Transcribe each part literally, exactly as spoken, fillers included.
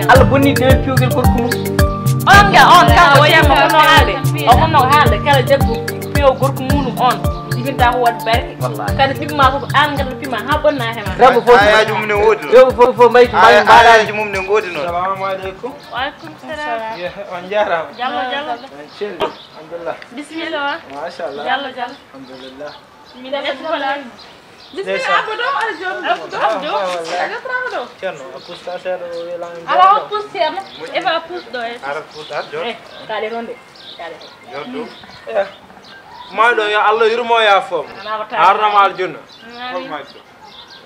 Allah bonni ɗen pewgel gorko mum. On ga on kanko ceerno, o honno haalde, o honno haalde kala debbo pewo gorko mum on jibinta ko waɗi barke. Wallahi. Kadi ɓiɓɓe ma fof an ngadda pima ha bonna hema. Rewɓe fof, ayaji mum ne woodi noon. Rewɓe fof fof mbayti mbayi mbaɗaji mum ne ngoodi noon. Assalamu aleykum. Wa aleykum salam. On jarama. Jallo jallo. Celli. Alhamdulillah. Bisimilla. Machallah. Jallo jallo. Alhamdulillah. Min ɗeftude ko lan. Bisimilla. Abba ɗo, aɗa jooɗi ɗo. Abba ɗo, aɗa jooɗi ɗo. Ceerno, a pusta seeɗa o welama. Ala o pus ceerno. Eva pus ɗo e. Ara pus ar jooɗ. Eh, kaɗe ronde. Kaɗe. Jooɗ ɗo. Eh. Ma ɗo yo Allah yurmo ya fom. Harnama aljanna. Amin.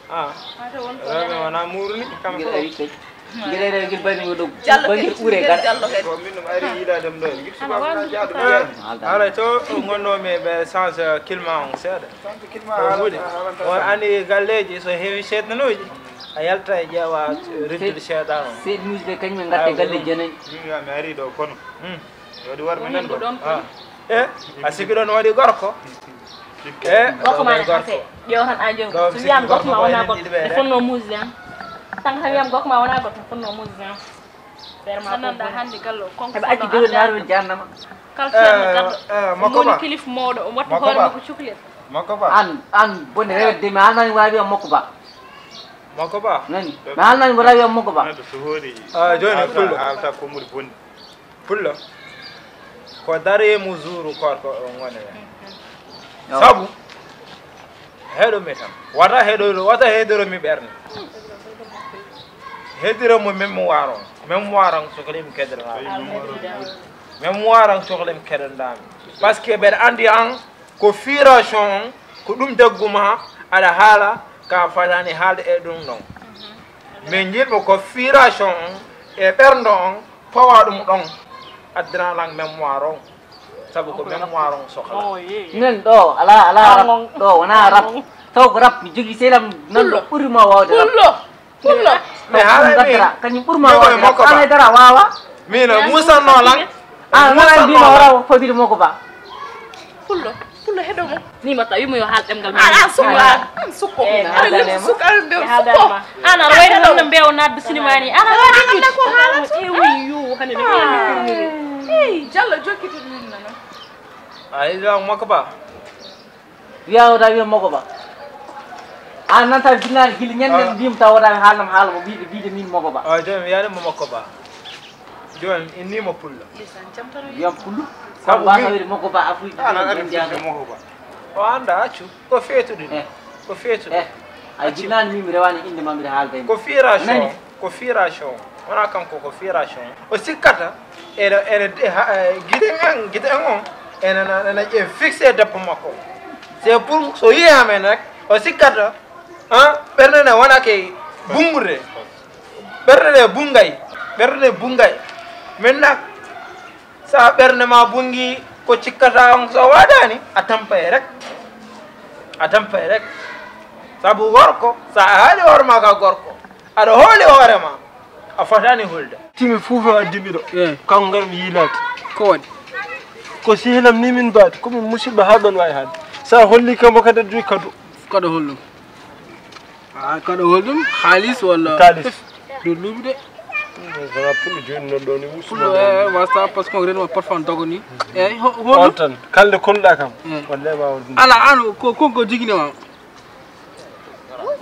Ah. Rewɓe wona muurni kam ko. Ngel ari kay. Ngel ari ngel bani mo ɗo. Jallo bani kadi ure ngel gada. Jallo kadi. Ko min ɗum ari yiidaade ɗum ɗo. Ngel subaka na jaadu. Haray to gonnomi ɓe change climat on seeɗa. Change climat. On andi galleji so heewi seeɗanooji a yalta e ƴeewa riftude seeɗan on. Seeɗanuuji ɓe kañum en ngatte galleji jenayi. Min mi ari ɗo kono. Waɗi worɓe nan ɗo. Ah. E a sikki ɗon waɗi gorko. E gorko ma ne ase ƴeew tan a joogo so wiyama gorko ma wona goɗɗo ne fonno muusde an. Tan tan wiyama gorko ma wona goɗɗo ne fonno muusde an. Feere ma ko nanɗa hannde gallo konko eɓe acci dewel laarude jarnama. Kala feere gallo woni kilif mawɗo o watta hoore makko cuklet. Makko ba an an bone rewde mi almani wawi wiyam makko ba. Makko ba nani mi almani wona wiyam makko ba. Joni fullo alta ko muri bonni. Pullo ko dare mo zuuru korko o ngone ɓe. Sabu heɗo mi tan wata heɗo wata heɗoro mi ɓerne. Heɗiro mo mémoire on mémoire on sohlim kedrana mémoire on sohlim kedrandami. Parce que mbeɗa andi an ko firation on ko ɗum dagguma aɗa haala ka fadani haalde e ɗum ɗon. Min jiɗmo ko firation on e ɓerndo on. Pawa ɗum ɗon addana lan mémoire on. Sabu ko mémoire on sohla. Nen ɗo ala ala rap ɗo wona rap. Taw ko rap mi jogi selam nan ɗo ɓuri ma wawde rap. Pullo pullo. Mais haala mi gaddara kañum ɓuri ma wawde rap an haydara wawa. Min musanno lan. An wala mbima wala fodiri mo ko ba. Pullo pullo heɗo mo. Ni ma tawi mo yo haal ɗemngal ma. An sukko an sukko aɗa lemu sukko aɗa mbew sukko. An aɗa wayno noon no mbeew naatde sinima ni an aɗa waɗi ɗiɗi ko haalata. Ewi yo hande no ɓeyni firniri. Eyi jallo jokkitin min nana. A yiɗi makko ba. Wiya o tawi makko ba. An nan tawi jinnaade gila ñande mbiyam taw o tawi haalnam haala mo biide biide min makko ba. A joni mi yaade mo makko ba. Joni innimo pullo. Wiyam pullo. Sabu mi wiri moko ba afuji. Ana ari fitde moko ba. O anda accu ko feetude ni. Ko feetude. Ay jinnani mi mi rewani inde ma mi haalde. Ko firation. Ko firation. Wona kanko ko firation. O sikkata ene ene gide en gide en on ene na ene e fixé debbo makko. C'est pour so yiyama en rek o sikkata. Ɓernde nde wonake bunngude. Ɓernde nde bunngay. Ɓernde nde bunngay. Maintenant so a ɓernde ma bunngi ko cikkata on so waɗani a tampay rek. A tampay rek. Sabu gorko so a haali hoore ma ka gorko aɗa hooli hoore ma. A fotani hulde. Timi fuufa addi mi ɗo. Kanko ngar mi yiilaade. Ko waɗi? Ko sehlam ni min mbaadi ko min musidɓe haa ɗon waawi haalde. So a holli kam o kadi addude kado. Kado holɗum? A kado holɗum? Haalis walla? Kaalis. Ɗo luuɓi de. Wona pullo jooni noon ɗo ni wusu. Pullo e wasta parce que on renma parfois dogo ni. Eyi on tan kalde kolɗa kam. Walla e wawa ɗum. Ala an ko konko jigini ma.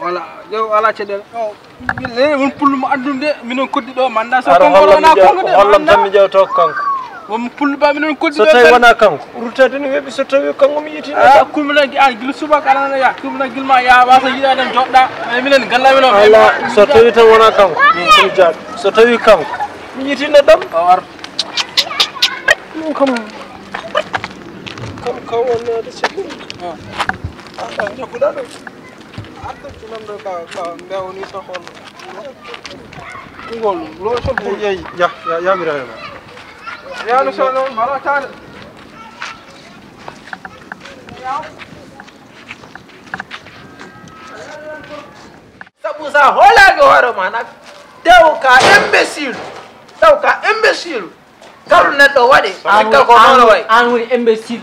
Wala yo ala caɗeele o. Min won pullo mo anndum de minen koddi ɗo manda so konko wona konko de hollam tan mi ƴewto ko kanko. Won pullo ba minen koddi so tawi wona kanko ruttade no weɓi so tawi kanko mi yiti a kumina gi an gil suba kala na ya kumina gil ma ya wasa yiɗa den joɗɗa. Minen galla mino ala so tawi tan wona kanko. Ɗum jaɗ so tawi kanko mi yitino ɗam o ar. Ɗum kam kam kam wonnede seɗɗum. Anda jagguɗa ɗum. Arta cunan ɗo ka ka mbewni sohol. Ngol lo so bul yeyi ya ya yamira ma. Ya no so no mara tan. Sabu sa hoolaaki hoore ma nak tew ka imbécile. Tew ka imbécile. Kala neɗɗo waɗi sikkal ko noon wayi. An woni imbécile.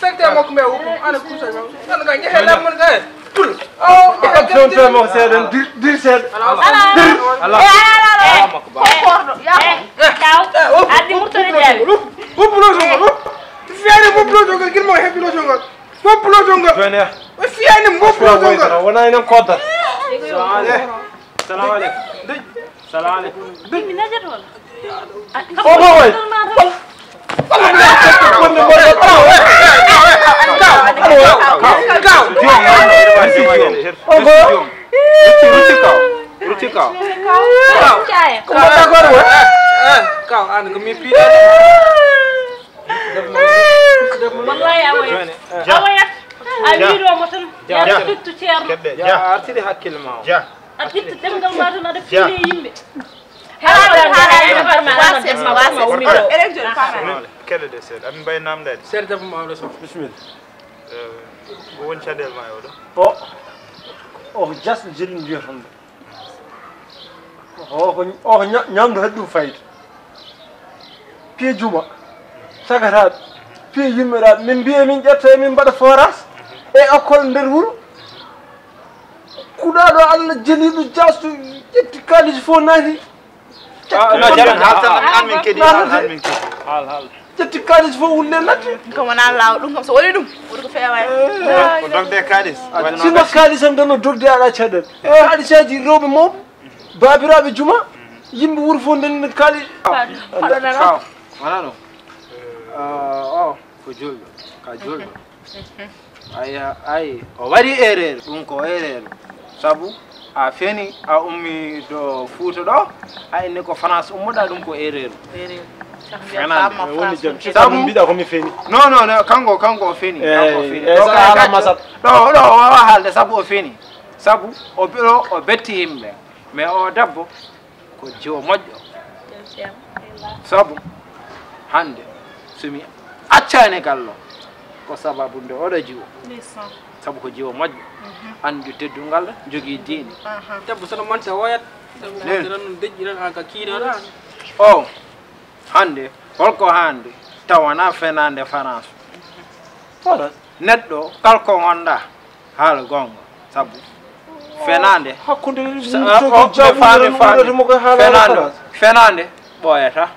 Salté makko me wuppu. Ana kusa. Ana ga ngehe lamon ga. Tul. Oh, option to mo seeɗa, dir, dir seeɗa. Ala. Ala. Ala makko ba. Ko korɗo. Ya. Daw. Addi murtani jabi. Wuppu lo songo. Fiyani wuppu lo songo. Gilmo hebi lo songo. Wuppu lo songo. Joni. Fiyani wuppu lo songo. Wona enen kodda. Salamu aleykum. Salamu aleykum. Min najat wala? Omo way. Kaw, an ko mi piɗa. Wallahi a wayat. A wayat. A wiɗo mo tan. Yalla tuttu ceerno. A artiri hakkille ma. A ƴetti ɗemngal ma tan aɗa piile yimɓe. Keɗe de seeɗa, amin mbayi namdade. Seeɗa debbo ma oɗo sof. Bisimilla. Ko woni caɗeele ma e oɗo? O, o ko jasɗo jeli mbiyata ɗum. O ko, o ko ña-, ñamdu haɗi ɗum fayida. Piye juma, sagataaɓe, piye yummiraaɓe, min mbiya min ƴetta e min mbaɗa forage e école nder wuro. Kuɗaaɗo Allah jeliiɗo jasɗo ƴetti kaalis fof naati. Ah, no, jalan, haal tan, an min keɗi, haal, haal min keɗi. Haal, haal. Ƴetti kaalis fof wulle natti. Ɗum kam wonaa laawol, ɗum kam so waɗi ɗum, woni ko feewaani. Ko dogde kaalis. Sinno kaalis am tan no dogde aɗa caɗeele. Kaalis aji rewɓe mawɓe, baabiraaɓe juma, yimɓe wuro fof ndeni kaalis. Kaw, wonaa ɗum. Ah, o ko julɗo, ka julɗo. Ay, ay, o waɗi erreur, ɗum ko erreur. Sabu a feni, a ummi to Fuuta ɗo, a inni ko France ummuɗa, ɗum ko erreur. Fenande. Woni jon. Sabu mbiɗa ko mi feni. Non, non, non, kanko, kanko o feni, kanko o feni. Eh, ɗo sa kay ala gacce. Masat. Ɗo, ɗo, o wawa haalde sabu o feni. Sabu o, o, o betti yimɓe. Mais o debbo ko jiwo moƴƴo. Sabu hannde so mi accaani gallo, ko sababu nde oɗo jiwo. Sabu ko jiwo moƴƴo. Anndu teddungal, jogii diine. Debbo sono manta woyat. Sabu hannde noon deƴƴi noon, an ka kiinoɗa. O, hannde, holko hannde tawana fenande France? Neɗɗo, kala ko ngonɗa, haala goonga. Sabu fenande. Hakkunde sa-, o, o, faami, faami. Fenande, fenande ɓooyata.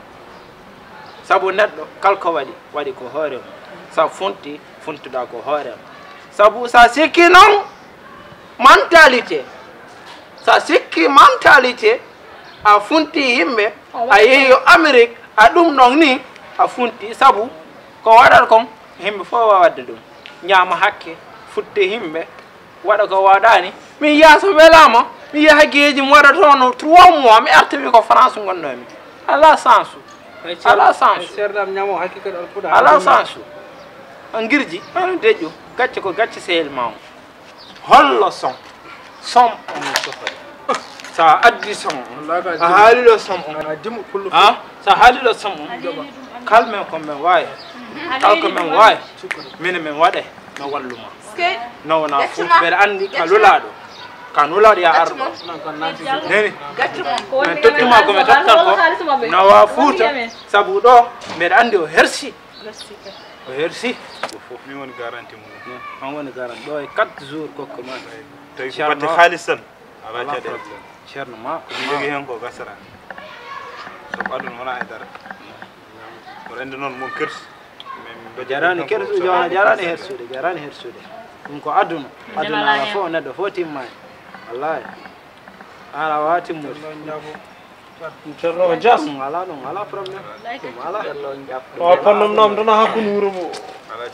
Sabu neɗɗo, kala ko waɗi, waɗi ko hoore mum. Sa funti, funtuɗa ko hoore ma. Sabu sa sikki noon, Mentalité. So a sikki mentalité, a funti yimɓe, a yehi yo Amérique, a ɗum ɗon ni, a funti. Sabu ko waɗata kon, yimɓe fof wawa waɗde ɗum. Ñaama hakke, futte yimɓe, waɗa ko waɗaani. Min yaha so welaama, mi yaha geeji, mi waɗa toon trois mois, mi arta wi ko France ngonnomi. Ala chance. Ala chance. Ala chance. An girji, an deƴƴo, gacce ko gacce sehil ma o. Hollo son? Son on mi sohli. Sa addi son on, a haali ɗo son on. Ha? Sa haali ɗo son on, kal men ko men waawi. Kal ko men waawi. Minen men waɗe, men wallu ma. No wona fof, mbeɗa anndi ka lulaaɗo. Ka nulaaɗo ya arɗo. Neni? Men tottuma ko men tottal ko. Nawa Fuuta. Sabu ɗo, mbeɗa anndi o hersi. O hersi. Ko fof min woni garanti mum. Non, an woni garanti. Ɗo e quatre jours kokko ma. Tawi ko batte haalis tan. Ala caɗeele. Ceerno ma. Ko jogii heen ko gasara. Sabu aduna wona e dara. Ko rende noon mon kersi. Jaraani kersude, jaraani hersude, jaraani hersude. Ɗum ko aduna. Aduna ala fof, neɗɗo fof timmaani. Wallahi. Ala wawa timmude. Ceerno o jas. Ɗum ala, ɗum ala problème. Ɗum ala. O ponnom noom tan hakkunde wuro mo.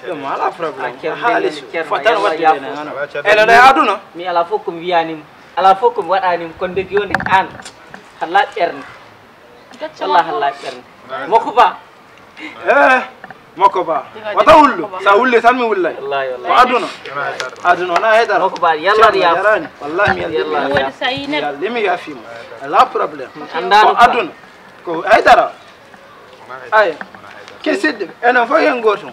Ɗum ala problème. Ko haalis fotata waɗde ene hano. Ene ɗo e aduna. Mi ala fof ko mi wiyanima. Ala fof ko mi waɗanima. Kono ndeke yonde an. Halla ɓernde. Wallah halla ɓernde. Mokko ba. Eh, Mokko ba. Wata wullu. Sa wulli tan mi wullay. Wallahi, wallahi. Ko aduna. Aduna wona haydara. Mokko ba, yalla. Ceerno, yaaf. Jarani. Wallahi mi yalli. Yalla, yaaf. Yalli mi yaafima. Ala problème. Ko aduna. Ko haydara. Ay. Ke sidde. Enen fof hen goto.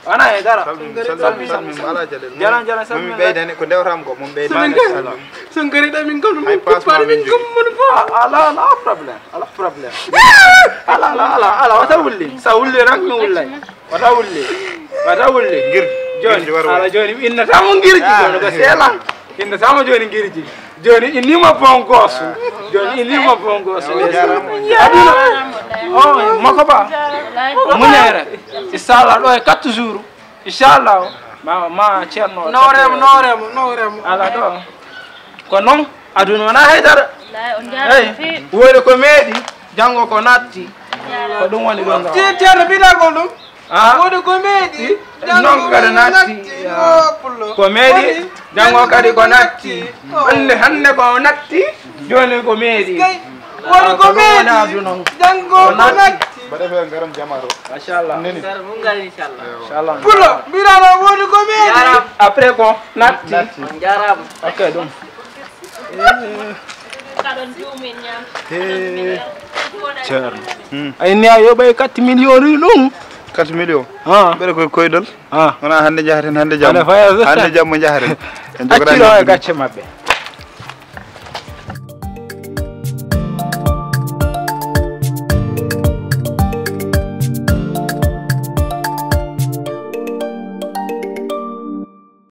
Wona haydara. Salmin, salmin, salmin, salmin. Ala jale. Jaran, jaran, salmin. Min ɓeydani ko ndewtam ko, min ɓeydani. Salmin. Sun gari da min kam mun kuppani min kam mun fo. Ala, ala problème. Ala problème. Ala, ala, ala, ala, wata wulli. Sa wulli rak mi wullay. Wata wulli. Wata wulli. Ngir. Joni, ngir waro. Ala joni, inna tamo ngirji, ah, joni ko sela. Inna tamo joni ngirji. Joni, inni mo bon gosu. Joni, inni mo bon gosu. Aduna. Oh, Mokko ba. Muñere. Inshallah, ɗo e quatre jours. Inchallah. Ma, ma Ceerno. Nawremo, nawremo, nawremo. Ala ɗo. Ko noon, aduna wona haydara. Wallahi, on njaaraama. Eyi, feewi. Woni ko meeɗi, janngo ko natti. Ko ɗum woni ɗon ɗo. Ce-, Ceerno, mbiɗa ko ɗum. Ah? Woni ko meeɗi, janngo ko natti. Noon kadi natti. Oh, pullo. Ko meeɗi, woni janngo kadi ko natti. Oh. Hannde, hannde ko natti, jooni ko meeɗi. Kay. Woni ko meeɗi. Janngo ko natti. Mbaɗa fee ngaram jamaaro. Machallah. Neni. Sar mun ngari inchallah. Inchallah. Pullo, mbirano woni ko meeɗi. Jaaraama. Après ko natti. On jaaraama. Ok, ɗum. Kaɗon juumin ñaam. Hee. Ceerno. Hmm. Ay, ni a yoɓay quatre millions ri ɗum. Quatre millions? Ah. Mbeɗa koye koydol. Ah. Wona hannde njahaten, hannde jamma. Hannde jamma njahaten. En jogoraani. Acciro e gacce maɓɓe.